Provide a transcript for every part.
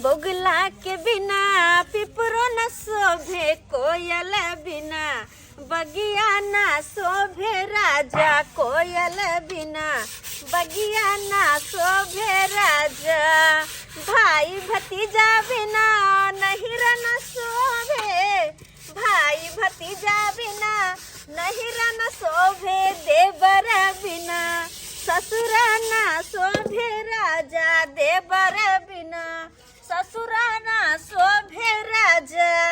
बगुला के बिना पिपरो न शोभे, कोयल बिना बगिया न शोभे राजा, कोयल बिना बगिया न शोभे राजा। भाई भतीजा बिना नहिर न शोभे, भाई भतीजा बिना नहिर न शोभे, देवर बिना ससुर न शोभे राजा, देवर बिना ससुर न शोभे राजा।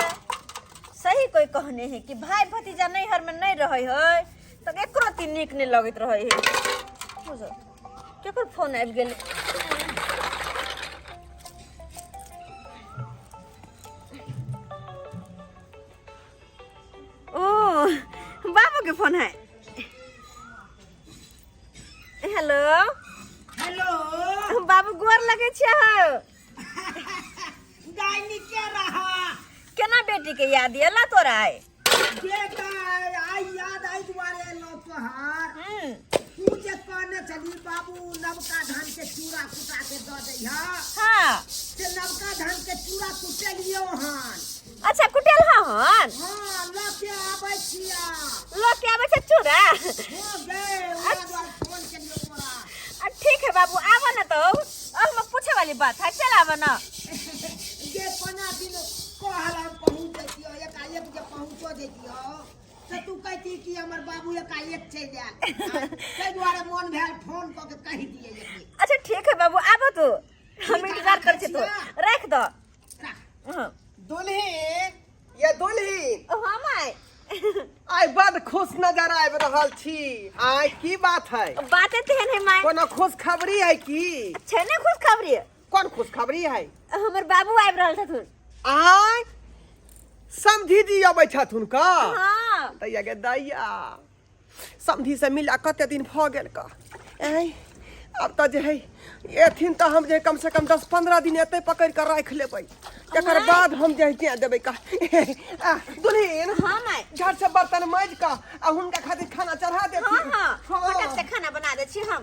सही कोई कहने है कि भाई भतीजा नैहर में नहीं रहे है तो एको रत्ती नीक नहीं लगैत रहे है। बुझल केकर फोन आबि गेलै? ओ बाबू के फोन है। हेलो। हेलो बाबू, गोर लगे छै हो। दाइ, नीके रहा। केना बेटी के याद एला तोरा आइ? बेटा आइ याद आइ दुआरे एलो तोहार। तू जे कहने छली बाबू नवका धान के चूड़ा कुटा के दऽ दैहा, से नवका धान के चूड़ा कुटेलियो हन। अच्छा, कुटेल हन? हाँ, लऽ के आबै छिया। लऽ के आबै छै चूड़ा? हाँ गे, ओकरा दुआरे फोन केलियो तोरा। ठीक है बाबू, आवा ना तो अब हम पूछे वाली बात है, चल आवा ना। गे, कोना दिन कहल हम पहुँच जैतियो, एकाएक जे पहुँचो जैतियो तऽ तू कहती कि हमर बाबू एकाएक चलि आयल, ताहि दुआरे मोन भेल फोन कऽ के कहि दियै एक बेर। अच्छा ठीक है बाबू, आबो तू, हम ठीक है, इंतजार कर राखै छी, तू छियै। रख दो। राख। हाँ। दुल्हीन ये दुल्हीन। हाँ माय। आइ बड खुश नजर आबि रहल छी आइ, की बात है? बाते तेहन है माय। कोनो खुश खबरी है की? छै ने खुशखबरी। कोन खुशखबरी है? हमर बाबू आबि रहल छथुन। आय, समधी जी अबै छथुन का? हाँ। दैया गे दैया, समधी से मिला कते दिन भऽ गेल का। ऐ आब तऽ जे है एथिन तऽ हम जे कम से कम 10-15 दिन एतै पकड़ि कऽ राखि लेबै, तकर माय। बाद हम जे है देबै का। आ, दुल्हीन। हाँ माय। झट से बर्तन माजि कऽ आ हुनका खातिर खाना चढ़ा देथिन। हाँ, फटक से खाना बना दै छी हम।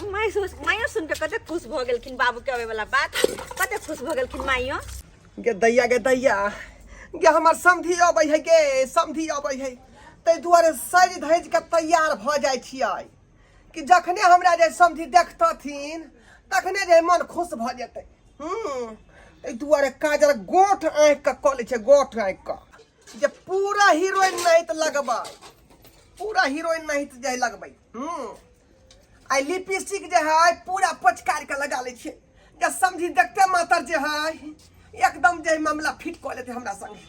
माय सुन, मायो सुन के कते खुश भऽ गेलखिन, बाबू के अबै वाला बात कते खुश भऽ गेलखिन माइयो। गे दैया गे दैया गे, हमर समधी अबै है गे, समधी अबै है, ताहि दुआरे सजि धजि कऽ तैयार भऽ जाइ छियै कि जखने हमरा जे समधी देखतथिन तखने जे मन खुश भऽ जेतै। ताहि दुआरे काजर गोठ आँखि कऽ कऽ लै छियै, गोठ आँखि कऽ जे पूरा हीरोइन नाहित लगबै, पूरा हीरोइन नाहित जे लगबै। आ लिपस्टिक जे है पूरा पचकार के लगा लै छियै जे समझी देखते मातर जे है एकदम जे मामला फिट कऽ लेतै हमरा संगे।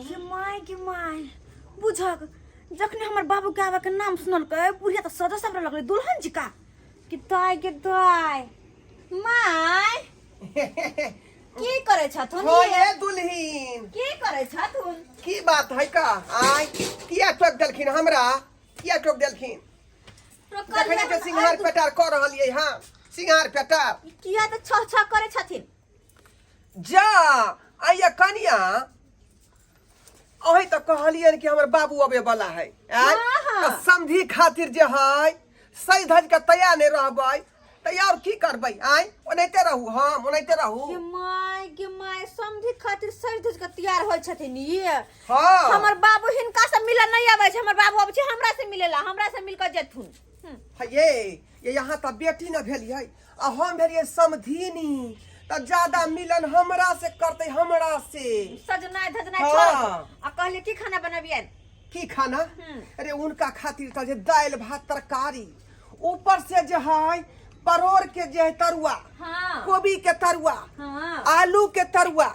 गे my गे my, बुझक जखने हमर बाबू के आबे के नाम सुनलकै बुढ़िया तऽ सजा सबरा लगलै दुल्हन जी का कि दाय गे दाय। My, की करै छथुन? हो। ये? ये दुल्हीन। की करै छथुन? की बात है का? आय, किया टोक देलखिन हमरा? किया टोक देलखिन? जखने के सिंघार पेटार कऽ रहलियै हँ, सिंघार पेटार। किया तऽ छह छह करै छथिन? जा आइया कनिया, अही तऽ कहलियनि कि हमर बाबू अबे वाला है। आँय? हाँ। तऽ समधी खातिर जे है सही धज के तैयार नहि रहबै तऽ और की करबै? आँय, ओनाहिते रहू, हम ओनाहिते रहू। गे my गे my, समधी खातिर सज धज के तैयार होइ छथिन ये? हाँ। हमर बाबू हिनका से मिले नहीं आबै छै, हमर बाबू आबै छै हमरा से मिलेला, हमरा से मिल के जेथुन। हे ये यहाँ तऽ बेटी न भेलियै आ हम भेलियै समधिनी, तऽ ज्यादा मिलन हमरा से करतै, हमरा से। सजनाइ धजनाइ हाँ। छोड़ आ कहलियै की खाना बनबियनि? की खाना? अरे उनका खातिर तऽ जे दालि भात तरकारी, ऊपर से जे है परोड़ के जे है तरुआ, कोबी के तरुआ, आलू के तरुआ,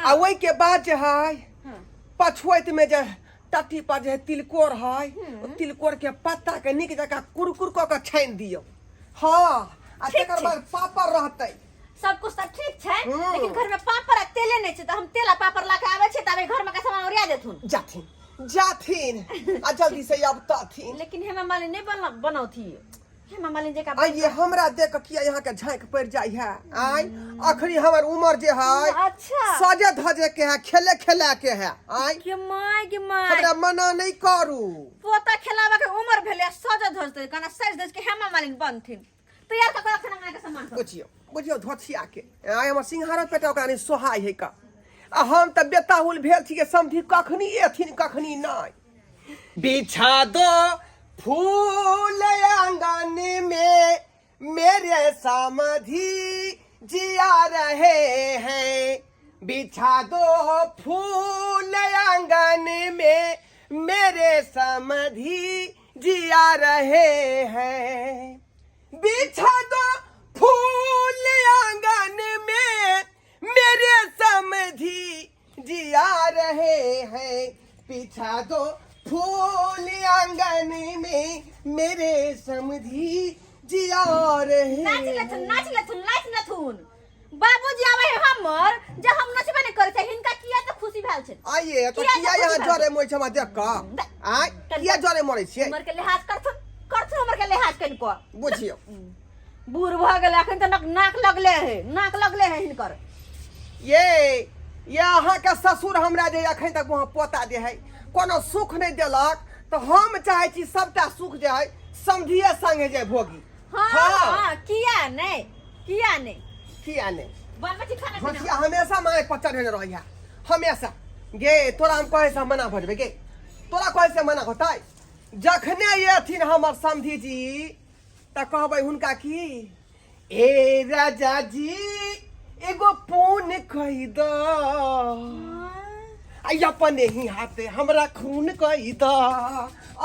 आ ओहि के बाद जे है पछुआइत में जे टट्टी पर जे है तिलकोर है, ओ तिलकोर के पत्ता के नीक जकाँ कुरकुर कऽ के छानि दियौ। हाँ, आ ठीक तकर छै। बाद पापड़ रहतै। सब कुछ तऽ ठीक छै, लेकिन घर में पापड़ आ तेले नहीं छै, तऽ हम तेल आ पापड़ ला के आबै छी, तबे घर में के सामान ओरिया देथुन। जाथिन जाथिन आ जल्दी से अबतथिन। लेकिन हेमा मालिनी नहीं बनौथी, हेमा मालिनी जेका। आइए, हमरा देख के किया यहाँ के झाँक पड़ जाइ है? आय, अखनी हमर उम्र जे है सजे धजे के है, खेले खेले के है। आय। के my के my. हमरा मना नहीं करू। पोता खेलाबा के उम्र भेलै आ सज धजतै, कना सज धज के हेमा मालिनी बनथिन। तैयार कऽ के रखन अंगना के सामान सब। बुझियौ बुझियौ धोछिया के आइ हमर सिंहारो पेटा ओकरा नहि सोहाय है का आ हम तऽ बेताहुल भेल छी के समधी कखनी एथिन कखनी नहि बिछा दो फूल आंगन में मेरे समधी जिया रहे हैं बिछा दो फूल आंगन में मेरे समधी जिया रहे हैं बिछा दो फूल आंगन में मेरे समधी जिया रहे हैं बिछा दो फूल आंगन में मेरे समधी जिया रहे नाच लेथुन नाच लेथुन नाच लेथुन बाबूजी आवे है हमर जे हम नचबे नहीं करे छै हिनका किया तऽ खुशी भेल छै आइए तो किया किया तऽ यहाँ खुशी जरे मोरै छै हमरा देख कऽ आय किया जरे मरै छियै उमर के लिहाज करथुन करथुन उमर के लिहाज कनिको बुझियौ बूढ़ भऽ गेलै अखन तऽ नाक लगले है नाक लगले है हिनकर ये ये अहाँके ससुर हमरा जे अखन तक वहाँ पोता जे है कोनो सुख नहि देलक तऽ हम चाहै छी सबटा सुख जे है समधिये संगे जे भोगी हाँ हाँ किया नहीं किया नहीं किया नहीं बनबै छी खाना पीना हँसिया हमेशा माय पर चढ़ेने रहैया हमेशा गे तोरा हम कहै से मना भऽ जेबै गे तोरा कहै से मना होतै जखने एथिन हमर समधी जी तऽ कहबै हुनका की ए राजा जी एगो पून कहि द आई अपने ही हाथे हमरा खून कहि द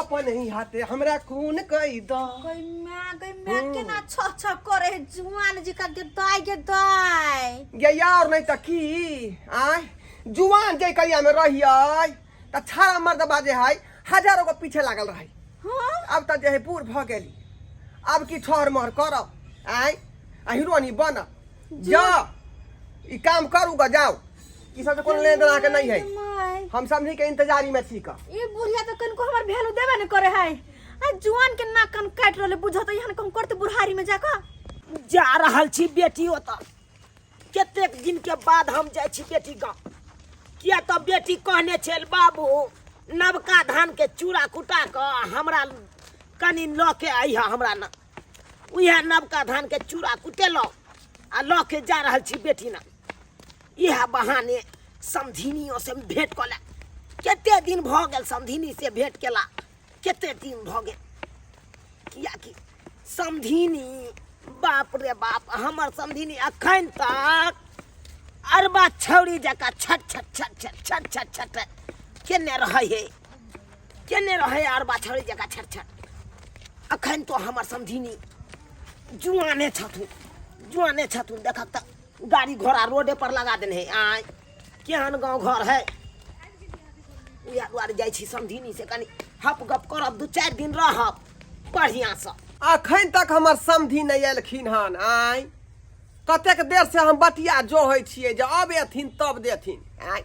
अपने ही हाथे हमरा खून कहि द गई माँ गई माँ केना छ छ करे है जुआन जी का गे दाई गे दाई गे यार नहीं तऽ की आय जुआन जे करिया में रहियै तऽ छाड़ा मर्द बाजे है हजारों को पीछे लागल रहे हाँ अब तऽ जे है बूढ़ भऽ गेली अब की ठहर महर करब आय आ हीरोनी बनब जा ई काम करू ग जाओ ई सब से कोनो लेन देना के नहीं है माय हम समझी के इंतजारी में छी का ई बुढ़िया तो कनको हमर वैल्यू देबे न करे है आ जुआन के नाक कान काटि रहले बुझत यहाँ कम करते बुढ़ारी में जाकर जा रहल छी बेटी ओतऽ कतेक दिन के बाद हम जाइ छी बेटी गाँव किया तऽ बेटी कहने छल बाबू नवका धान के चूड़ा कुटा कऽ हमरा कनि लऽ के अइह हमरा न उएह नवका धान के चूड़ा कुटेलहुँ आ लऽ के जा रहल छी बेटी न इएह बहाने समधिनियो से भेंट कऽ ले कते दिन भऽ गेल समधिनी से भेंट केला कते दिन भऽ गेल कियाकि समधिनी बाप रे बाप हमर समधिनी अखन तक अरबा छौड़ी जकाँ छट छट छट छट छट छट छट केने रहै हे केने रहै अरबा छौड़ी जकाँ छट छट अखन तो हमर समधिनी जुआने छथुन जुआने छथुन देखक तऽ गाड़ी घोड़ा रोडे पर लगा देने है आय केहन गाँव घर है उएह दुआरे जाइ छी समधिनी से कनि हप गप करब दू चारि दिन रहब बढ़िआँसँ अखन तक हमर समधि नहि एलखिन हन आय कतेक देर से हम बतिया जोहै छियै जे अब एथिन तब देथिन आय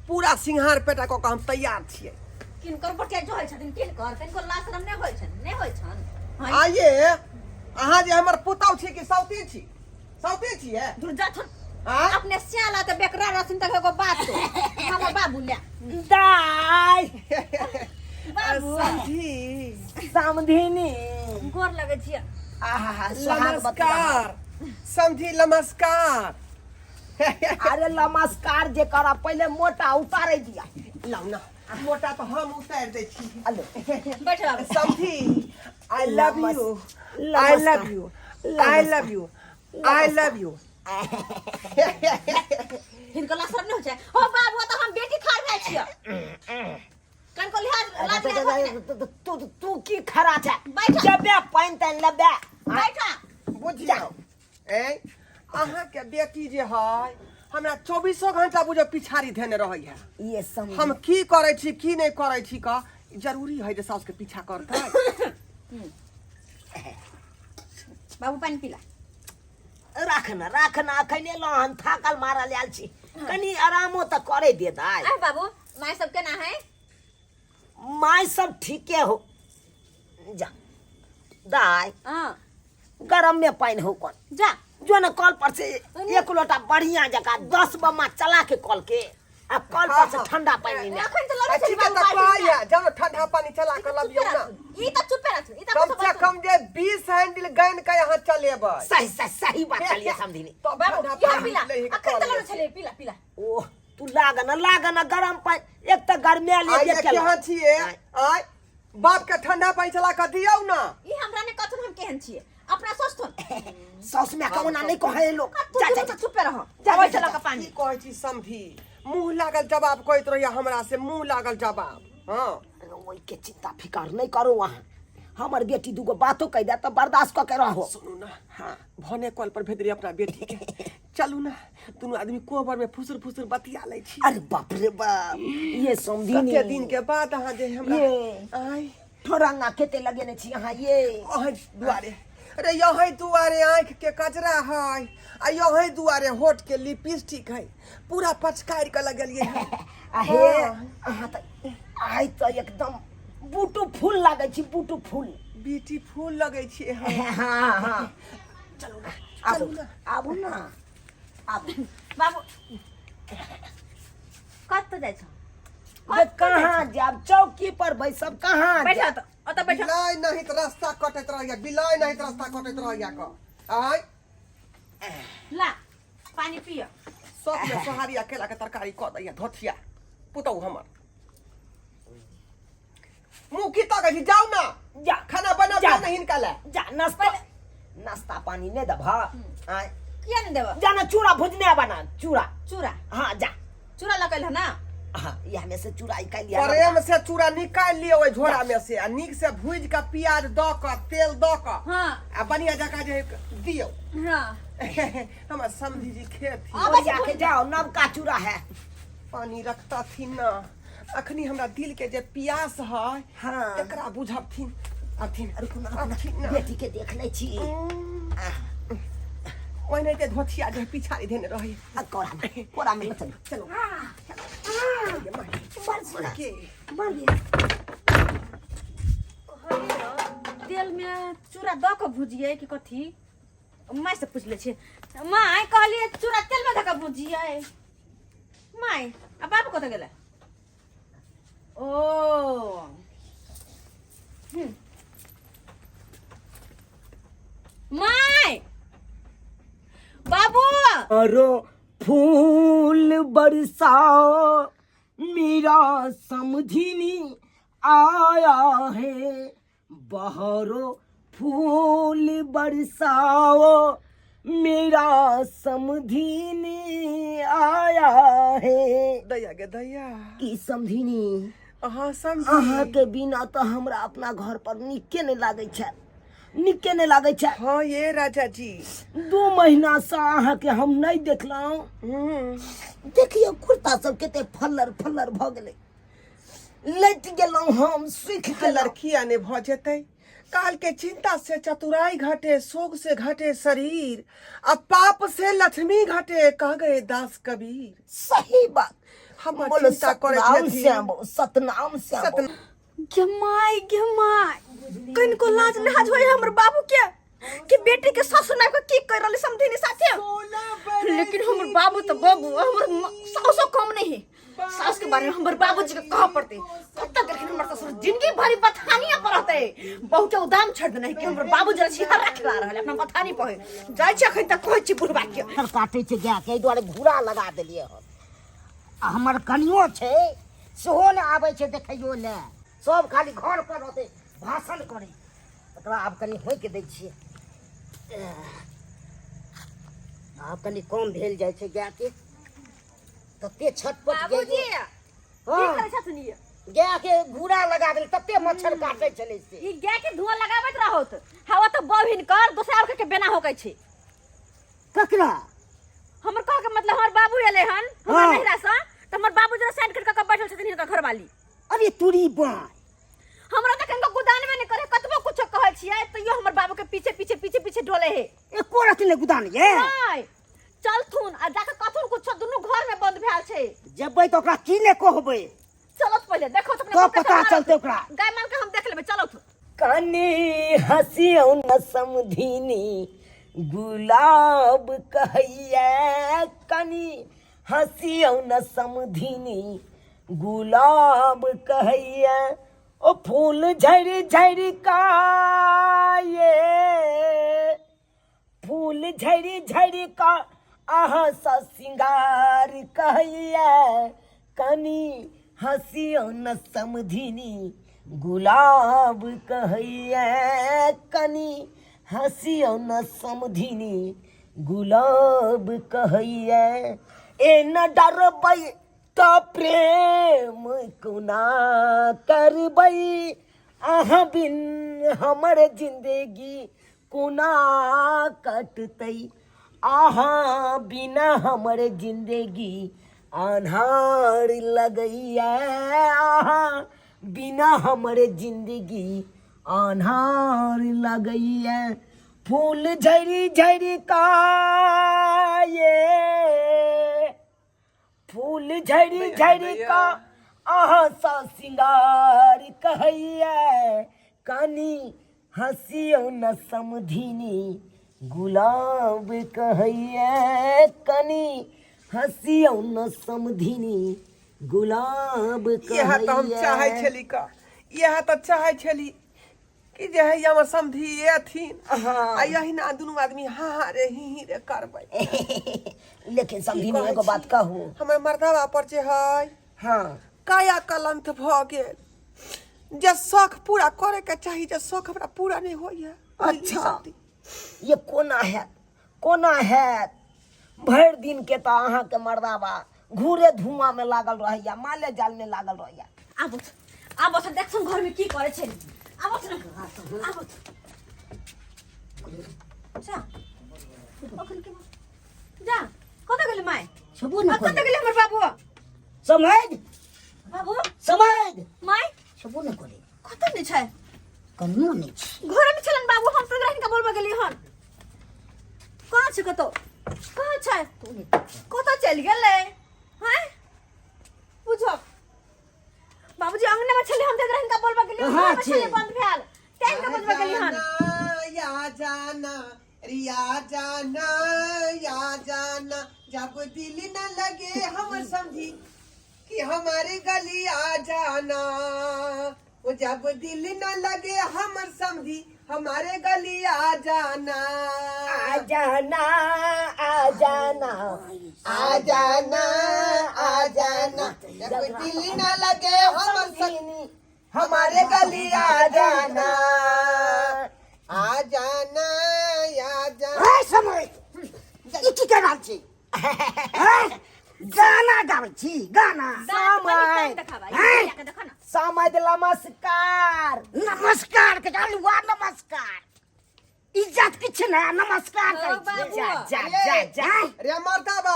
पूरा सिंहार पेटा कऽ कऽ हम तैयार छियै किनकर बटिया जो होइ छथिन किनकर किनकर लाज शरम नहि होइ छनि नहि होइ छनि हँ, आइए अहाँ जे हमर पुतहु छी कि सौतीन छी सौतीन छियै दूर जाथुन आँय? अपने सियाला तऽ बेकरा रहथिन तऽ एगो बात तो हमर बाबू ले दाय बाबू समधी समधिनी गोर लगै छियै आहा सोहागवती नमस्कार समधी नमस्कार अरे नमस्कार जे करब पहिले मोटा उतारे दिया लाउ ना मोटा तऽ हम उतारि दै छी अलो बैठ बाबू समधी I love you I love you I love you I love you हिनकर लाज शरम नहि होइ छै हो बाबू तऽ हम बेटी खार भेल छियै कनको लिहाज लाज लिहाज होके नहि। तू तू की खड़ा छै बैठ। जबे पानि तानि लेबे बैठा बुझियौ ए अहाँके बेटी जे है हमरा चौबीसो घंटा बुझो पिछाड़ी धेने रहै है ये समझ हम की करै छी की नहि करै छी का जरूरी है जे साउस के पीछा करतै बाबू पानि पीला राख न राख न अखन एलहुँ हन थाकल मारल आयल छी कनि आरामो तऽ करे दे दाइ आह बाबू माय सब केना है माय सब ठीके हो जा दाइ हाँ गरम में पानि हो कोन जा जो न कल पर से एक लोटा बढ़िया जकाँ 10 बम्मा चला के कल के आ कल पर से ठंडा पानी ने अखन तऽ लड़ै आ छली ठीक है बाबू तऽ बाल्टी कहैया जाउ ने ठंडा पानी चला कऽ चुपे लबियौ ना रहथुन। ई तऽ चुपे रहथुन ई तऽ कम कुछो से बात कम जे 20 हैंडल गैन के यहाँ चलेबै सही सही सही बात चलिए समझिनी तब बाबू ठंडा यहाँ पानी पीला लही के अखन तऽ कल लड़ै में। छलियै पीला पीला ओ तू लाग न लाग न गरम पानि एक तऽ गरमे ले आइ जे जे केलक। केहन छियै आँय। आय बाप के ठंडा पानि चला कऽ दियौ ना ई हमरा ने कथुन हम केहन छियै अपना सोचथुन साउस माय के ओना नहि कहै लोक तू जा जा दुनू तऽ चुपे रह जा, अबै जा, चला जा। कऽ पानी की कहै छी समधी मुँह लागल जवाब कहैत रहैया हमरा से मुँह लागल जवाब हँ ओहिके चिंता फिकर नहि करू अहाँ हमर बेटी दूगो बातो कहि दे तऽ बर्दाश्त कऽ के रहो सुनू ना हाँ भने कल पर भेजली अपना बेटी के चलू ना दुनू आदमी कोबर में फुसुर फुसुर बतिया लै छी अरे बाप रे बाप ये समधिनी कते दिन के बाद अहाँ जे हमरा ये। आय ठोरंगा खेते लगेने छी अहाँ ये अहाँ दुआरे अरे यही दुआरे आँखि के कजरा है आ यही दुआरे होठ के लिपस्टिक है पूरा पचकारि के लगलियै हन। आहे हाँ। अहाँ तऽ आइ तऽ एकदम बूटू फूल लागै छी बूटू फूल ब्यूटीफुल लगै छियै हम हाँ हाँ चलू ना आबू चलू ना आबू ना आबू बाबू कतऽ जाइ छौ जे कहाँ जायब चौकी पर बैसब कहाँ बैठ जायब तऽ ओतऽ बैठ बिलाइ नहीं तऽ रास्ता कटैत रहैया बिलाइ नहीं तऽ रास्ता कटैत रहैया क आय ला पानी पिय सब में सोहारी आ केला के तरकारी कऽ दैया धोथिया पुतहु हमर मुँह की तकै छी जाउ ना जा खाना बना जा। नहीं हिनका ले जा नाश्ता नाश्ता पानी नहीं देबह आँय किया नहीं देबह जा ना चूड़ा भुजने बना चूड़ा चूड़ा हाँ जा चूड़ा लगल है ना हाँ इएह में से चूड़ा निकालि लिअ प्रेम से चूड़ा निकालि लिअ ओहि झोरा में से आ नीक से भूजि कऽ प्याज दऽ कऽ तेल दऽ कऽ हाँ आ बढ़िया जकाँ जे दियौ हाँ हमर समधी जी खेथिन आबै छी ओरिया के जाओ नवका चूड़ा है पानी रखतथिन ना अखनी हमरा दिल के जे प्यास है हाँ। तकरा बुझबथिन अथिन रुकू ना, रुकू ना, अथिन ना बेटी के देख लै छी ओहिनाहिते धोथिया जे पिछाड़ी धेने रही आ कोरा में कोरा में चलो चलो बड़ के बड़ कहलियै तेल में चूड़ा दऽ कऽ भुजियै कि कथी माय से पूछ लै छियै माय कहलियै चूड़ा तेल में धऽ कऽ भुजियै माय आ बाबू कतऽ गेलै ओ माय बाबू अरो फूल बरसाओ मेरा समधिनी आया है बहरो फूल बरसाओ मेरा समधिनी आया है दैया गे दैया की समधिनी अहाँ समझी अहाँ के बिना तऽ हमरा अपना घर पर नीके नहि लागै छै नीके नहि लागै छै हाँ ये राजा जी 2 महीना से अहाँके हम नहि देखलहुँ देखियौ कुर्ता सब कते फल्लर फल्लर भऽ गेलै लटि गेलहुँ हम सुखि गेलहुँ लड़की आने भऽ जेतै काल के चिंता से चतुराई घटे शोक से घटे शरीर आ पाप से लक्ष्मी घटे कह गए दास कबीर सही बात हमर बोलो चिंता करै सतनाम छथिन। श्याम सतनाम श्याम सतनाम। गे माय गे माय कनिको लाज लिहाज होय हमर बाबू के कि बेटी के सासु नाम के की कर रहले समधिनी साथे लेकिन हमर बाबू तो बाबू हमर सासो कम नहीं है सास के बारे में हमर बाबूजी के कह पड़ते कत गेलखिन हमर ससुर जिंदगी भरी बथानिया पर रहते बहुत उदाम छोड़ देने कि हमर बाबू जरा छिहर रखला रहल अपना बथानी पर जाइ छी अखन तक कहै छी बुढ़बा के मच्छर काटै छै गायके एहि दुआरे घूरा लगा देलियै हन आ हमर कनियो छै सेहो ने आबै छै देखैयो लए सब खाली घर पर रहतै भाषण करै एकरा आब कनि होइके दै छियै आब कनि कम भेल जाइ छै गायके तते छटपट बाबूजी की हाँ। करै छथिन ई गाय के घूरा लगा देल तते मच्छर काटे छलै से ई गाय के धुआं लगाबैत रहत हवा तऽ बहिन कर दोसर और के बेना होकै छै ककरा हमर कह के मतलब हमर बाबू एले हन हमर हाँ। नहिरा से तऽ हमर बाबू जरा साइन कर के बैठल छथिन हिनकर घरवाली अरे तुरी बाय हमरा तऽ कनिको गुदान में नहीं करे कतबो कुछो कहै छियै तैयो हमर बाबू के पीछे पीछे पीछे पीछे डोले हे एको रति नहि गुदान ये नहीं चलथुन आ जाके कथुन कुछो दुनू घर में बंद भेल छै जेबै तऽ ओकरा की नहि कहबै चलत पहिले देखो तो अपना तब बाप के पता मारत। चलतै ओकरा। गाय माल के हम देख लेबै चलत कनी हँसियौ न समधिनी गुलाब कहैया कनी हँसियौ न समधिनी गुलाब कहैया ओ फूल झड़ि झड़ि का ये फूल झड़ि झड़ि का अहाँ सँ सिंगार कहैया कनी हँसियौ न समधिनी गुलाब कहैया कनी हँसियौ न समधिनी गुलाब कहैया ए न डरबै तऽ प्रेम कोना करबै अहाँ बिन हमर जिंदगी कोना कटतै अहाँ बिना हमर जिंदगी अन्हार लगैया अहाँ बिना हमर जिंदगी अन्हार लगैया फूल झड़ि झड़ि का ये फूल झड़ि झड़ि का अहाँ सँ सिंगार कहैया कनी हँसियौ न समधिनी गुलाब कहैया कनी हँसियौ न समधिनी गुलाब इएह तऽ हम चाहै कहैया छली का इएह तऽ चाहै छली कि जे है हमर समधी अथिन आ यही ना दुनू आदमी हाँ हाँ रे ही ही रे करबै लेकिन समझी की कहै एगो बात छी? कहू हमर मर्दाबा पर जे है हाँ काया कलंत भऽ गेल जे शौख पूरा करे के चाही जे शौख हमरा पूरा नहीं होइए अच्छा ये कोना हैत कोना हैत भरि दिन के तऽ अहाँके मर्दाबा घूरे धुआं में लागल रहैया माले जाल में लागल रहैया आबो आबो तऽ देखथुन घरमे की करै छै आबो न आबो जा अखन के जा कतऽ गेलै माय छबो न कतऽ गेलै हमर बाबू समझ बाबू समझ माय छबो न करे कतऽ नहि छै कनियो नहि छै घरमे छलन बाबू हम सब रहन के बोलबा गेली हन कहाँ छै कतौ कहाँ छै कतऽ चलि गेलै हैं बुझो बाबूजी अंगने में छले हम देख रहन का बोलबा गेली कहाँ घर में छले छै? बंद भेल तें के बोलबा गेली हन या जाना रिया जाना या जाना जब दिल न लगे हम समझी कि हमारे गली आ जाना वो जब दिल न लगे हमर समझी हमारे गली आ जाना आ जाना आ जाना आ जाना आ जाना जब दिल न लगे हमर समझी हमारे गली आ जाना आ जाना आ जाना ए समय ई की कर रहल छी हैं? गाना गाबै छी गाना दाँत कनि समय। कम देखाबा ई हैं? भैया के देखा ना समय नमस्कार नमस्कार के जालुआ नमस्कार इज्जत किछु ना नमस्कार ओ करै छी बाबू। जा जा जा जा रे मर्दाबा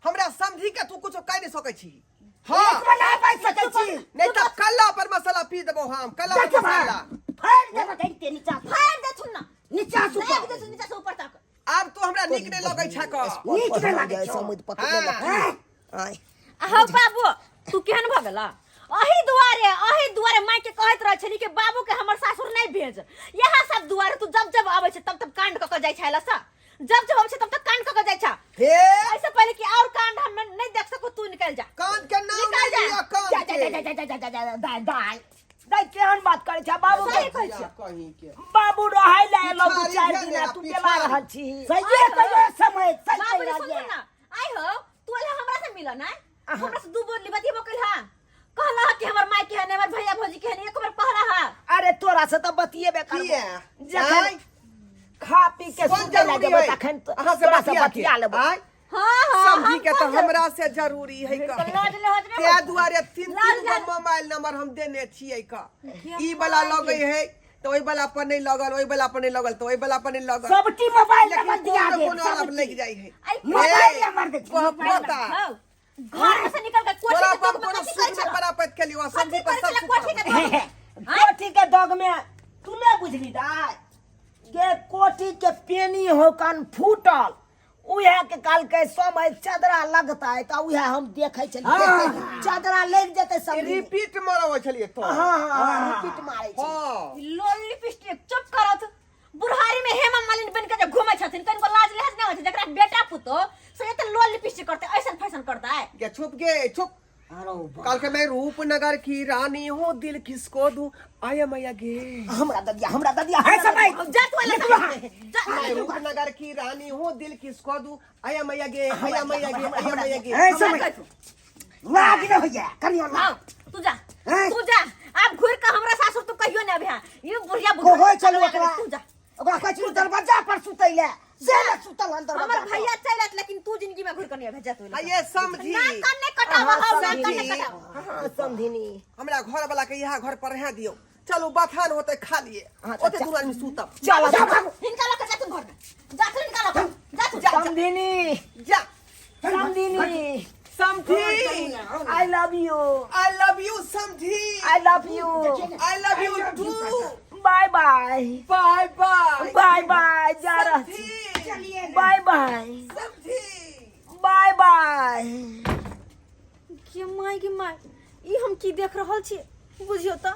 हमरा समझी के तू कुछो कह नहीं सकै छी हाँ हाँ बना पाइ सकै छी नहीं तो कल्ला पर मसाला पी देबो हम कल्ला पर देखबा मसाला फाड़ देबो दैते नीचा से। फाड़ देथुन ना नीचा से देख देथुन नीचा से ऊपर तक आब तू हमरा नीक नहीं लगै छै क नीक नहि लागै छौ। समुद पकड़ने हाँ। आय अहो बाबू तू केहन भऽ गेला अही दुआरे अही दुआरे माय के कहैत रहै छली कि बाबू के हमर सासुर नहीं भेज यहाँ सब दुआरे तू जब जब आबै छै तब तब कांड कऽ के जाइ छै लसा जब जब आबै छै तब तब कांड कऽ के जाइ छै हे ऐसे पहले कि और कांड हम नहीं देख सकू तू निकल जा कान के नाम निकल नहीं जा। लिया जा कान जा के जा जा जा जा जा जा दाइ दाइ दाइ केहन बात करै छै बाबू सही के कहै छियै। कहीं के बाबू रहै ले एलौ दू पिछाड़ी चारि भेल दिना मेरा, तू केला पिछाड़ी। रहल छी सहिए कहियो समय सही बाबू कहि सुन रहल ना आई हो तू अला हमरा से मिल ना हमरा से दू बोली बतियबो कइल हा कहला हा कि हमर माय के हने हमर भैया भौजी के हने एक बार कहला हा अरे तोरा से तऽ बतियेबे करबो किया? जखन आँय? खा पी के कोन सुते लए जरूरी जेबै है? तखन तो- अहाँ से तोरा से बतिया के? बतिया लेबो आँय? हां हां समझी के तो हमरा से जरूरी है का लाज लहज नहीं ते दुआरे तीन लाज तीन गो लहज- मोबाइल नंबर हम देने छियै का ई वाला लगै है तो ओहि वाला पर नहीं लगल ओहि वाला पर नहीं लगल तो ओहि वाला पर नहीं लगल सबटी मोबाइल लेकिन नंबर दिया कोनो दे कोनो वाला पर लग जाइ है आई मोबाइल नंबर दे वह पोता हौ, घर में से निकल के कोठी तोरा के पर दोग में कोनो कथी सुख करै नहीं छला परापत के लिए समझी कथी पर करै सब छला सुख कोठी के दोग में कोठी के दग में तू नहीं बुझली दाय के कोठी के पेनी हो कान फूटल उहे के काल के समय चदरा लगता है तो उहे हम देखे छलियै चदरा लग जेतै सब रिपीट मारबै छलियै तो हाँ हाँ रिपीट मारै छै हाँ लोल लिपस्टिक चुप करत बुढ़ारी में हेमा मालिनी बन के जे घूमै छथिन कनिको लाज लिहाज नहि होइ छै जकरा बेटा पुतो से एते लोल लिपस्टिक करतै ऐसन फैशन करतै चुप गे चुप। अरे बा। कल के मैं रूपनगर की रानी हूँ, दिल किसको दूं, आया मैया गे। हमरा ददिया, हमरा ददिया। है समय। जा तू अलग जा। मैं रूपनगर की रानी हूँ, दिल किसको दूं, आया मैया गे, आया मैया गे, आया मैया गे। है समय। लाग ने होइया कनियो हाँ, लाग। तू जा। हैं? तू जा, अब घुर के हमरा सासुर तू कहियो ना अभी। ये बुढ़िया बुढ़िया कहै छलु ओकरा। तू जा। ओकरा कहै छलु दरवाजा पर सुतै ले, से ने सुतल हन दरवाजा हमर पर। भैया चल आत, लेकिन तू जिंदगी में घुर के नहीं भेजा तू। आइए समझी। ना कन्ने कटावा हो, ना कन्ने समझी। कटावा। हाँ, समधिनी। हमरा घर वाला के यहाँ घर पर रह दियो, चलो बथान होते खा लिए। हाँ, तो ओते जा। दूर आदमी सुतब। चल जा भागो। हिनका लग जा तू घर में, जा तू हिनका लग जा तू, जा, जा। समधिनी। जा। समधिनी। समझी। I love you. I love you समझी। I love you. I love you too. Bye bye. Bye bye. Bye bye, जा रहा छी। समझी। बाय बाय। समझी। Bye bye. के my के my, ई हम की देख रहल छी बुझियो त।